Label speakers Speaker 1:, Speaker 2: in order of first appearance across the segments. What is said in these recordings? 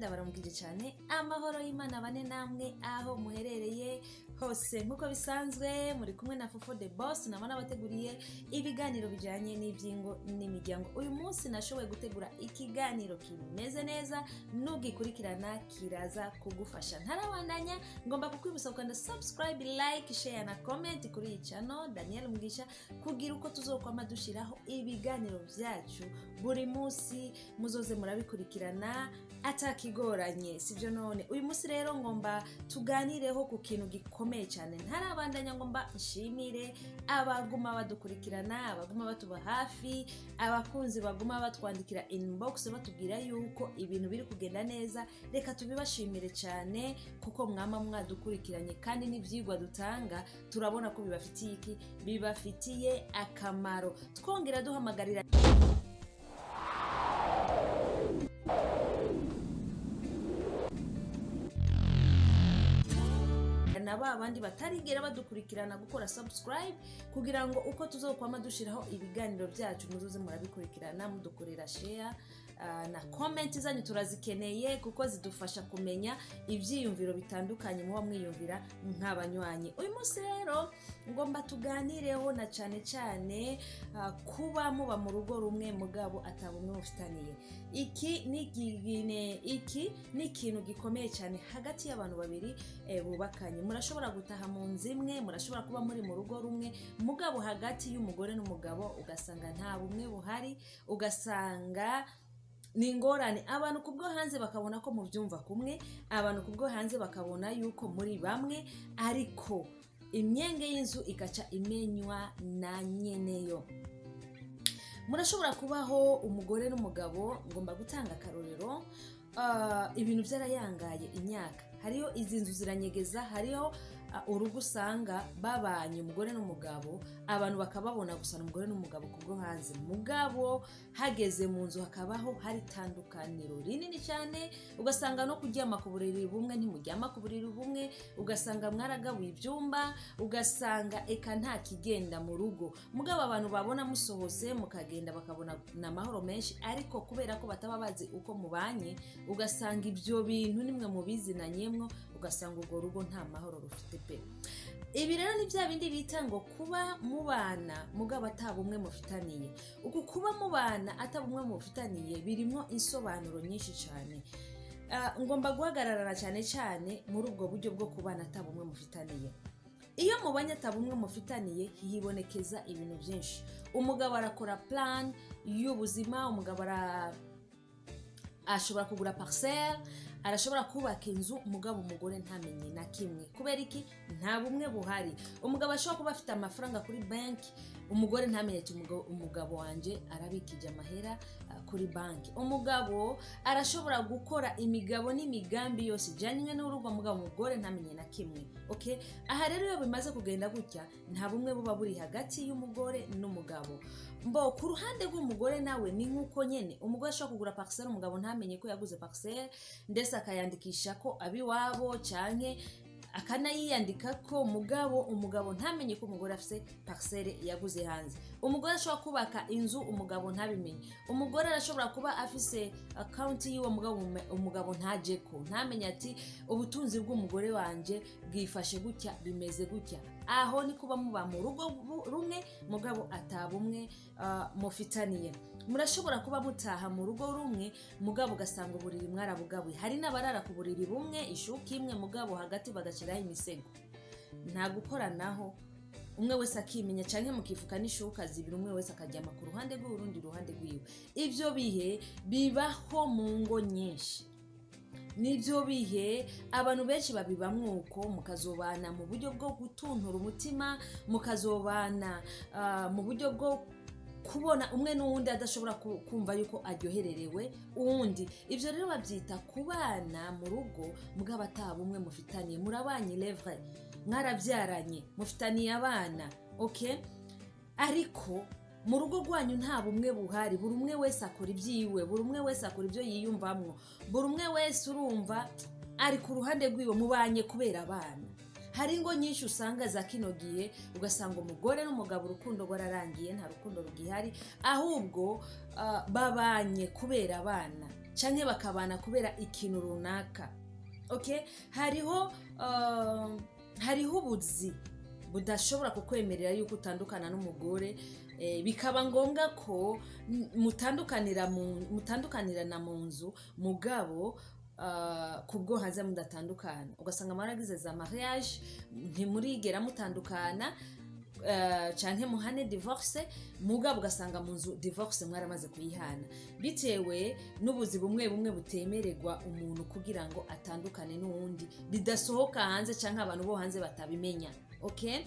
Speaker 1: Ndabaramukije cyane. Amahoro y'Imana bane namwe aho muherereye hose. Nk'uko bisanzwe, muri kumwe na Fofo the Boss, naba nabateguriye ibiganiro bijyanye n'iby'ingo n'imiryango. Uyu munsi nashoboye gutegura ikiganiro kimeze neza, nugikurikirana kiraza kugufasha. Ntarabandanya, ngomba kukwibutsa gukanda subscribe, like, share na comment kuri iyi channel Daniel Mugisha, kugira uko tuzokwama dushyiraho ibiganiro byacu buri munsi muzoze murabikurikirana atakigoranye, sibyo? None uyu munsi rero ngomba tuganireho ku kintu gikomeye cyane. Ntarabandanya, ngomba nshimire abaguma badukurikirana, abaguma batuba hafi, abakunzi baguma batwandikira inbox batubwira yuko ibintu biri kugenda neza. Reka tubibashimire cyane, kuko mwama mwadukurikiranye kandi n'ibyigwa dutanga turabona ko bibafitiye iki? Bibafitiye akamaro. Twongera duhamagarira na ba bandi batarigera badukurikirana gukora subscribe, kugira ngo uko tuzokwama dushiraho ibiganiro byacu muzoze murabikurikirana, mudukorera share na comment zanyu turazikeneye, kuko zidufasha kumenya ibyiyumviro bitandukanye muba mwiyumvira nk'abanywanyi. Uyu munsi rero ngomba tuganireho na cyane cyane kuba muba mu rugo rumwe mugabo atabumwe mufitaniye. Iki ni ikintu gikomeye cyane hagati y'abantu babiri bubakanye. Murashobora gutaha mu nzu imwe, murashobora kuba muri mu rugo rumwe, mugabo hagati y'umugore n'umugabo ugasanga nta bumwe buhari, ugasanga ni ingorane. Abantu kubwo hanze bakabona ko mubyumva kumwe, abantu kubwo hanze bakabona yuko muri bamwe, ariko imyenge y'inzu igaca imenywa na nyeneyo. Murashobora kubaho umugore n'umugabo, ngomba gutanga akarorero, ibintu byarayangaye imyaka, hariho izi nzu ziranyegeza, hariho urugo usanga babanye umugore n'umugabo, abantu bakababona gusa ni umugore n'umugabo kubwo hanze, mugabo hageze mu nzu hakabaho hari itandukaniro rinini cyane. Ugasanga no kuryama ku buriri bumwe ntimuryama ku buriri bumwe, ugasanga mwaragabuye ibyumba, ugasanga eka nta kigenda mu rugo. Mugabo abantu babona musohotse mukagenda bakabona ni amahoro menshi, ariko kubera ko bataba bazi uko mubanye, ugasanga ibyo bintu nimwe mubizinanyemwo, ugasanga urwo rugo nta mahoro rufite pe. Ibi rero ni bya bindi bita ngo kuba mubana mugabo atabumwe mufitaniye. Uku kuba mubana atabumwe mufitaniye birimo insobanuro nyinshi cyane. Ngomba guhagararana cyane cyane muri ubwo buryo bwo kubana atabumwe mufitaniye. Iyo mubanye atabumwe mufitaniye, hibonekeza ibintu byinshi. Umugabo arakora plan y'ubuzima, umugabo ashobora kugura parcelle, arashobora kubaka inzu, umugabo umugore ntamenye na kimwe. Kubera iki? Nta bumwe buhari. Umugabo ashobora kuba afite amafaranga kuri banki, umugore ntamenye ati umugabo wanjye arabikije amahera kuri banki. Umugabo arashobora gukora imigabo n'imigambi yose ijyanye n'urugo, mugabo umugore ntamenye na kimwe. Okay, aha rero iyo bimaze kugenda gutya, nta bumwe buba buri hagati y'umugore n'umugabo. Mbo ku ruhande rw'umugore nawe ni nk'uko nyene, umugore ashobora kugura parcelle, umugabo ntamenye ko yaguze parcelle, ndetse akayandikisha ko abiwabo canke akanayiyandika ko, mugabo umugabo ntamenye ko umugore afise parcelle yaguze hanze. Umugore ashobora kubaka inzu, umugabo ntabimenye. Umugore arashobora kuba afise account yiwe, mugabo umugabo ntajeko, ntamenye ati ubutunzi bw'umugore wanje bwifashe gutya, bimeze gutya. Aho ni kuba muba mu rugo rumwe mugabo atabumwe mufitaniye. Murashobora kuba mutaha mu rugo rumwe, mugabo ugasanga uburiri mwarabugabuye. Hari n'abarara ku buriri bumwe, ishuka imwe, mugabo hagati bagashyiraho imisego, nta gukoranaho, umwe wese akimenya, canke mukifuka n'ishuka zibiri, umwe wese akaryama ku ruhande rw'urundi ruhande rwiwe. Ivyo bihe bibaho mu ngo nyinshi, nibyo bihe abantu benshi babibamwo uko, mukazobana mu buryo bwo gutuntura umutima, mukazobana mu buryo bwo kubona umwe n'uwundi adashobora kumva yuko aryohererewe uwundi. Ibyo rero babyita kubana mu rugo mugabo atabumwe mufitaniye. Murabanye levre, mwarabyaranye, mufitaniye abana, okay, ariko mu rugo rwanyu nta bumwe buhari. Buri umwe wese akora ibyiwe, buri umwe wese akora ibyo yiyumvamwo, buri umwe wese urumva ari ku ruhande rw'iwe. Mubanye kubera abana. Hari ingo nyinshi usanga za kino gihe, ugasanga umugore n'umugabo urukundo rwararangiye, nta rukundo rugihari, ahubwo babanye kubera abana. Canke bakabana kubera ikintu runaka. Okay, hariho ubuzi budashobora kukwemerera yuko utandukana n'umugore, bikaba ngombwa ko mutandukanirana mu nzu, mugabo kubwo hanze mudatandukana. Ugasanga mwaragize za mariage, ntimurigera mutandukana canke muhane divorce, mugabo ugasanga mu nzu divorce mwaramaze kuyihana, bitewe n'ubuzi bumwe bumwe butemererwa umuntu kugira ngo atandukane n'uwundi, bidasohoka hanze canke abantu bo hanze batabimenya. Okay,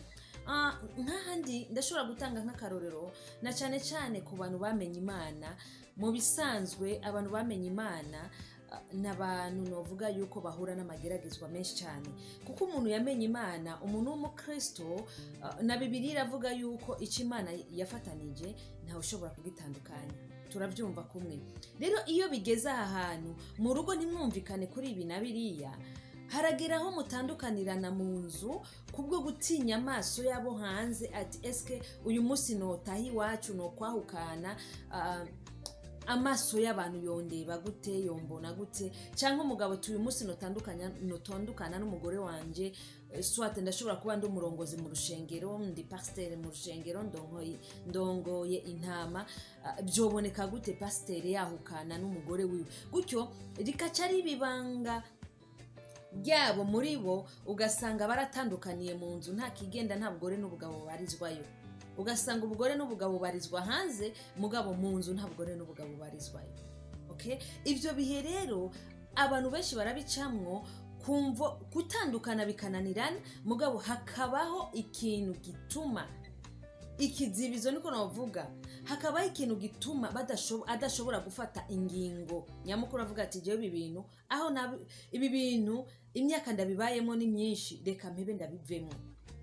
Speaker 1: nk'ahandi ndashobora gutanga nk'akarorero, na cyane cyane ku bantu bamenye Imana. Mu bisanzwe abantu bamenye Imana n'abantu novuga yuko bahura n'amageragezwa menshi cyane, kuko umuntu yamenye Imana, umuntu w'umukristo, na Bibiliya iravuga yuko icyo Imana yafatanije ntawe ushobora kugitandukanya. Turabyumva kumwe. Rero iyo bigeze aha hantu mu rugo ntimwumvikane kuri ibi na biriya, haragera aho mutandukanirana mu nzu kubwo gutinya amaso y'abo hanze, ati: "Eske uyu munsi notaha iwacu, nokwahukana, amaso y'abantu yondeba gute, yombona gute?" Cyangwa umugabo ati: "Uyu munsi notandukana n'umugore wanje, soit ndashobora kuba ndi umurongozi mu rushengero, ndi pasiteri mu rushengero, ndongoye intama, byoboneka gute pasiteri yahukana n'umugore wiwe?" Gutyo rikaca ari ibibanga ryabo muri bo, ugasanga baratandukaniye mu nzu, nta kigenda, nta bugore n'ubugabo bubarizwayo. Ugasanga ubugore n'ubugabo bubarizwa hanze, mugabo mu nzu nta bugore n'ubugabo bubarizwayo. Okay, ibyo bihe rero abantu benshi barabicamwo, kumvo gutandukana bikananirana, mugabo hakabaho ikintu gituma ikizibizo, niko navuga, hakabaho ikintu gituma adashobora gufata ingingo nyamukuru, avuga ati: "Jewe ibi bintu aho ibi bintu imyaka ndabibayemo ni myinshi, reka mpebe ndabivemo."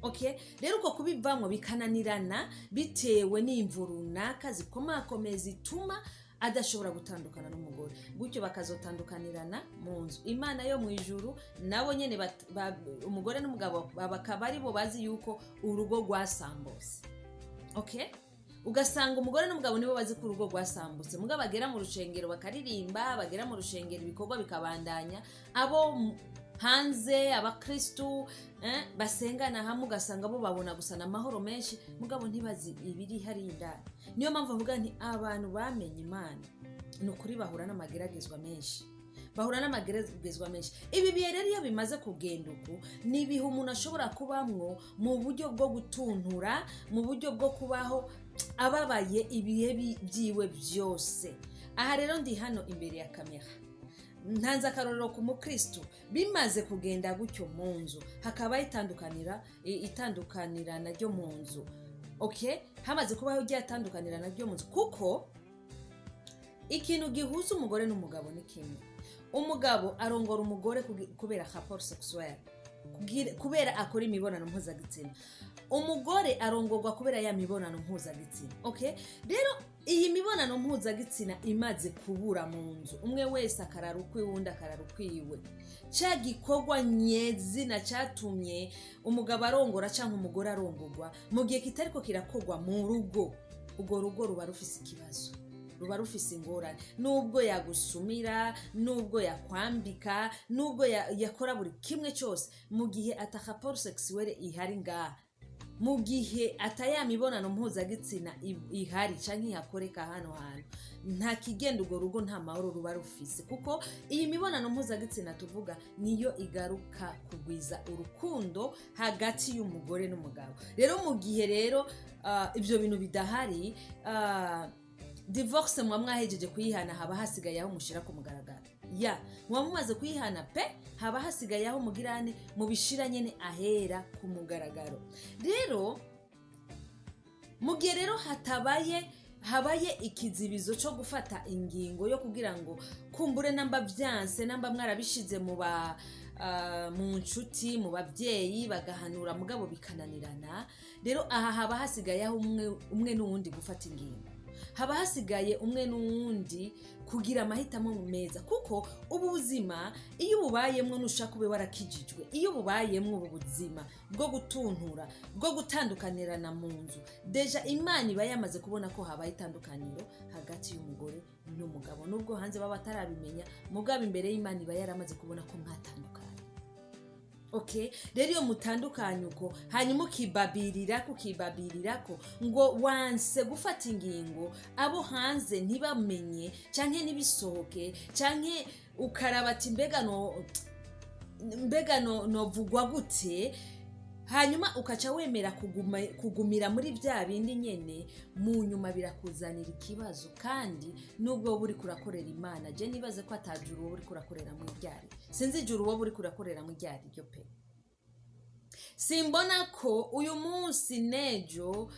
Speaker 1: Okay, rero uko kubivamwo bikananirana bitewe n'imvu runaka zikomakomeye zituma adashobora gutandukana n'umugore, gutyo bakazotandukanirana mu nzu. Imana yo mu ijuru nabo nyene umugore n'umugabo bakaba ari bo bazi yuko urugo rwasambutse. Okay, ugasanga umugore n'umugabo nibo bazi ko urugo rwasambutse, mugabo bagera mu rushengero bakaririmba, bagera mu rushengero ibikorwa bikabandanya, abo hanze abakristu basengana hamwe, ugasanga bo babona gusa amahoro menshi, mugabo ntibazi ibiri hariya indani. Niyo mpamvu mvuga nti abantu bamenye Imana ni ukuri bahura n'amageragezwa menshi, bahura n'amageragezwa menshi. Ibi bihe rero iyo bimaze kugenda uku, ni ibihe umuntu ashobora kubamwo mu buryo bwo gutuntura, mu buryo bwo kubaho ababaye ibihe byiwe byose. Aha rero ndi hano imbere ya kamera, ntanze akarorero ku mukristo. Bimaze kugenda gutyo mu nzu, hakaba itandukanira naryo mu nzu. Okay, hamaze kubaho irya tandukanira naryo mu nzu, kuko ikintu gihuza umugore n'umugabo ni kimwe. Umugabo arongora umugore kubera rapport sexuelle, kubera akora imibonano mpuzagitsina. Umugore arongorwa kubera ya mibonano mpuzagitsina. Okay, rero iyi mibonano mpuzagitsina imaze kubura mu nzu, umwe wese akarara ukwiwe, uwundi akarara ukwiwe, cya gikorwa nyezina cyatumye umugabo arongora cyangwa umugore arongorwa, mu gihe kitariko kirakorwa mu rugo, urwo rugo ruba rufise ikibazo, ruba rufise ingorane. Nubwo yagusumira, nubwo yakwambika, nubwo yakora buri kimwe cyose, mu gihe ata rapport sexuelle ihari ngaha, mu gihe ataya mibonano mpuzagitsina ihari canke ihakoreka hano hantu, nta kigenda, urwo rugo nta mahoro ruba rufise, kuko iyi mibonano mpuzagitsina tuvuga niyo igaruka kugwiza urukundo hagati y'umugore n'umugabo. Rero mu gihe rero ibyo bintu bidahari, divorce muba mwahejeje kuyihana, haba hasigaye aho mushyira ku mugaragaro. Ya muba mumaze kuyihana pe, haba hasigaye aho mugirane mubishira nyene ahera ku mugaragaro. Rero mu gihe rero hatabaye, habaye ikizibizo cyo gufata ingingo yo kugira ngo kumbure, namba byanse, namba mwarabishize mu nshuti, mu babyeyi, bagahanura mugabo bikananirana, rero aha haba hasigaye aho umwe n'uwundi gufata ingingo, haba hasigaye umwe n'uwundi kugira amahitamo meza, kuko ubu buzima iyo ububayemwo, nushaka ube warakijijwe, iyo ububayemwo ubu buzima bwo gutuntura, bwo gutandukanirana mu nzu, déjà Imana iba yamaze kubona ko habaye itandukaniro hagati y'umugore n'umugabo. n'umugabo, nubwo hanze baba batarabimenya, mugabo imbere y'Imana iba yaramaze kubona ko mwatandukanye. Okay, rero iyo mutandukanye uko, hanyuma ukibabirirako ngo wanse gufata ingingo, abo hanze ntibamenye canke ntibisohoke, canke ukaraba ati mbega no novugwa gute, hanyuma ukaca wemera kugumira muri bya bindi nyene, mu nyuma birakuzanira ikibazo. Kandi nubwo wowe uriko urakorera Imana, je nibaze ko atajuru wowe uriko urakorera mu ryari, sinzi ijuru wowe uriko urakorera mu ryari ryo pe. Simbona ko uyu munsi nejo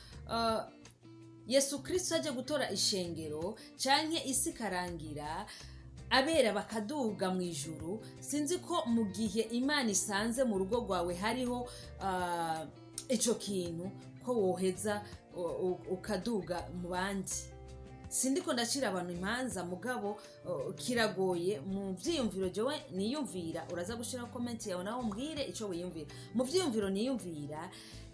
Speaker 1: Yesu Kristo aje gutora ishengero canke isi ikarangira, abera bakaduga mu ijuru. Sinzi ko mu gihe Imana isanze mu rugo rwawe hariho ico kintu, ko woheza ukaduga mu bandi. Sindiko ndacira abantu imanza, mugabo kiragoye mu vyiyumviro jewe niyumvira. Uraza gushiraho comment yawe nawe umbwire ico wiyumvira. Mu vyiyumviro niyumvira,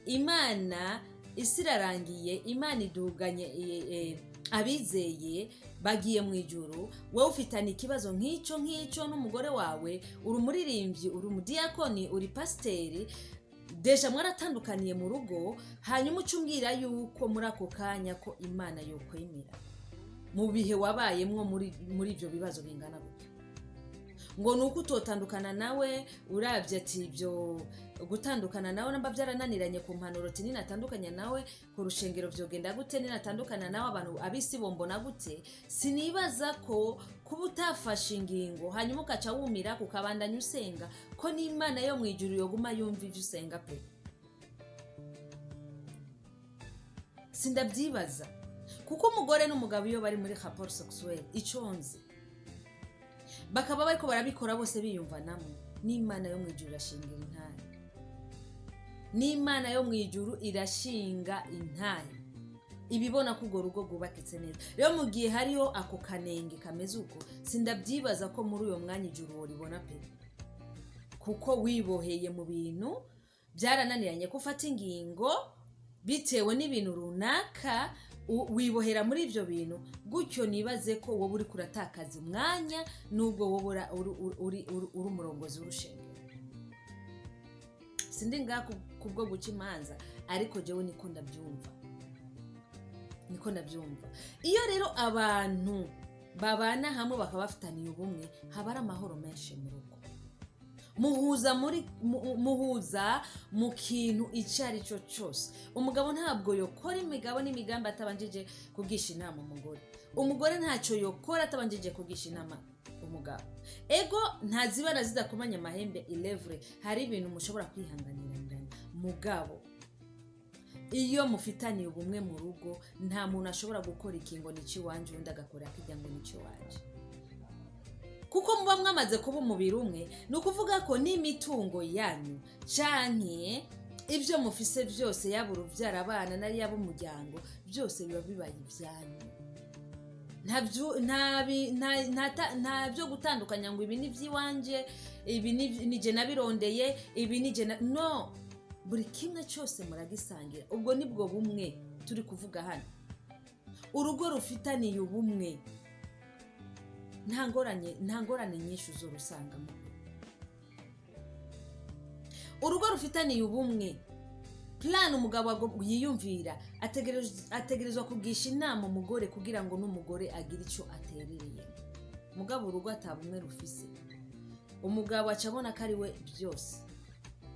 Speaker 1: Imana, isi irarangiye, Imana iduganye abizeye bagiye mu ijuru, wowe ufitanye ikibazo nk'icyo nk'icyo n'umugore wawe, uri umuririmbyi, uri umudiyakoni, uri pasiteri, déjà mwaratandukaniye mu rugo, hanyuma uca umbwira yuko muri ako kanya ko Imana yokwemera mu bihe wabayemwo muri ibyo bibazo bingana gutyo, ngo ni uko utotandukana nawe. Urabye ati ibyo gutandukana nawe namba byarananiranye ku mpanuro, ati ninatandukanye nawe ku rushengero vyogenda gute? Ninatandukana nawe abantu abisi bombona gute? Sinibaza ko kuba utafashe ingingo, hanyuma ukaca wumira, ukabandanya usenga, ko n'Imana yo mu ijuru yoguma yumva ivyo usenga pe. Sindabyibaza, kuko umugore n'umugabo iyo bari muri rapport sexuelle, ico nzi, bakaba bariko barabikora bose biyumvanamo, n'Imana yo mu ijuru irashingira intahe, n'Imana yo mu ijuru irashinga intahe, ibibona ko urwo rugo rwubakitse neza. Rero mu gihe hariho ako kanenge kameze uko, sindabyibaza ko muri uyo mwanya ijuru woribona pe, kuko wiboheye mu bintu byarananiranye ko ufata ingingo bitewe n'ibintu runaka, wibohera muri ibyo bintu gutyo. Nibaze ko wowe uri kuratakaza umwanya, nubwo wowe uri umurongozi w'urushengero. Sindi ngaha kubwo guca imanza, ariko jewe niko ndabyumva, niko ndabyumva. Iyo rero abantu babana hamwe bakaba bafitaniye ubumwe, haba ari amahoro menshi mu rugo. Muhuza muri muhuza mu kintu icyo ari cyo cyose. Umugabo ntabwo yokora imigabo n'imigambi atabanjije kugisha inama umugore, umugore ntacyo yokora atabanjije kugisha inama umugabo. Ego, ntazibana zidakomanya amahembe ilevure, hari ibintu mushobora kwihanganiranirana, mugabo iyo mufitaniye ubumwe mu rugo, nta muntu ashobora gukora ikingo ni icy'iwanje, undi agakora akijya ngo ni icy'iwanje, kuko muba mwamaze kuba umubiri umwe. Ni ukuvuga ko n'imitungo yanyu canke ibyo mufise byose, yaba urubyara, abana, nari yaba umuryango, byose biba bibaye ibyanyu. Nta byo gutandukanya ngo ibi ni iby'iwanje, ibi ni jye nabirondeye, ibi ni jye no buri kimwe cyose muragisangira. Ubwo nibwo bumwe turi kuvuga hano. Urugo rufitaniye ubumwe, nta ngorane nyinshi uzorusangamo. Urugo rufitaniye ubumwe, plan umugabo yiyumvira, ategerezwa kugisha inama umugore kugira ngo n'umugore agire icyo aterereye. Mugabo urugo atabumwe rufise, umugabo aca abona ko ari we byose,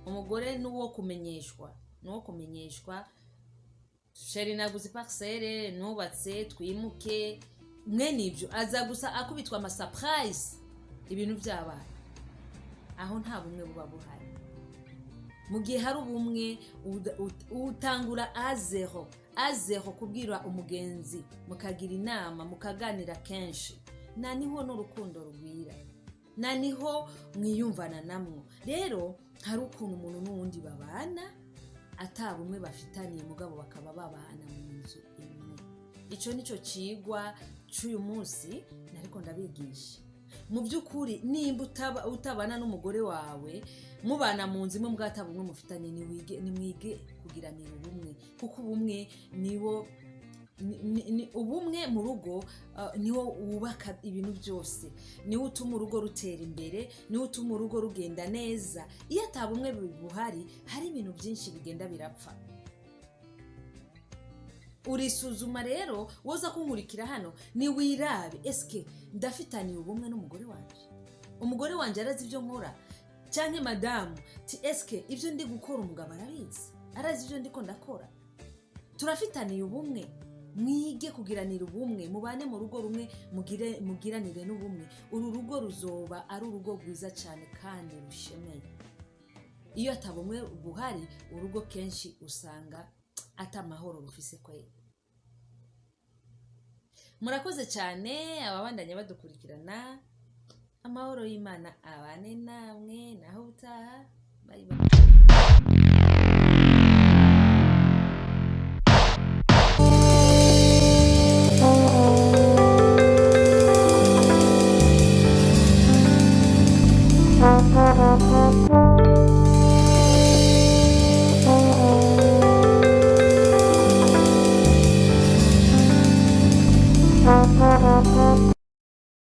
Speaker 1: umugore n'uwo kumenyeshwa, n'uwo kumenyeshwa: "Chéri, naguze parcelle, nubatse, twimuke." Mwene ibyo aza gusa akubitwa ama surprise ibintu byabaye. Aho nta bumwe buba buhari. Mu gihe hari ubumwe, utangura à zéro, à zéro, kubwira umugenzi, mukagira inama, mukaganira kenshi, na niho n'urukundo rugwira, na niho mwiyumvana namwo. Rero hari ukuntu umuntu n'uwundi babana ata bumwe bafitaniye, mugabo bakaba babana mu nzu imwe. Icyo nicyo cigwa cy'uyu munsi nariko ndabigisha. Mu by'ukuri, nimba utabana n'umugore wawe, mubana mu nzu imwe mbwa ata bumwe mufitanye, nimwige kugiranira ubumwe, kuko ubumwe niwo Ubumwe mu rugo niwo wubaka ibintu byose, niwo utuma urugo rutera imbere, niwo utuma urugo rugenda neza. Iyo ata bumwe buhari, hari ibintu byinshi bigenda birapfa. Urisuzuma rero, woza kunkurikira hano, niwirabe: eske ndafitaniye ubumwe n'umugore wanje? Umugore wanje arazi ibyo nkora? Cyangwa madamu ti: eske ibyo ndi gukora umugabo arabizi? Arazi ibyo ndiko ndakora? Turafitaniye ubumwe? Mwige kugiranira ubumwe, mubane mu rugo rumwe, mugiranire n'ubumwe. Uru rugo ruzoba ari urugo rwiza cyane kandi rushemeye. Iyo atabumwe buhari, urugo kenshi usanga atamahoro rufise kweri. Murakoze cyane ababandanya badukurikirana. Amahoro y'Imana abane namwe. Naho utaha, bye bye.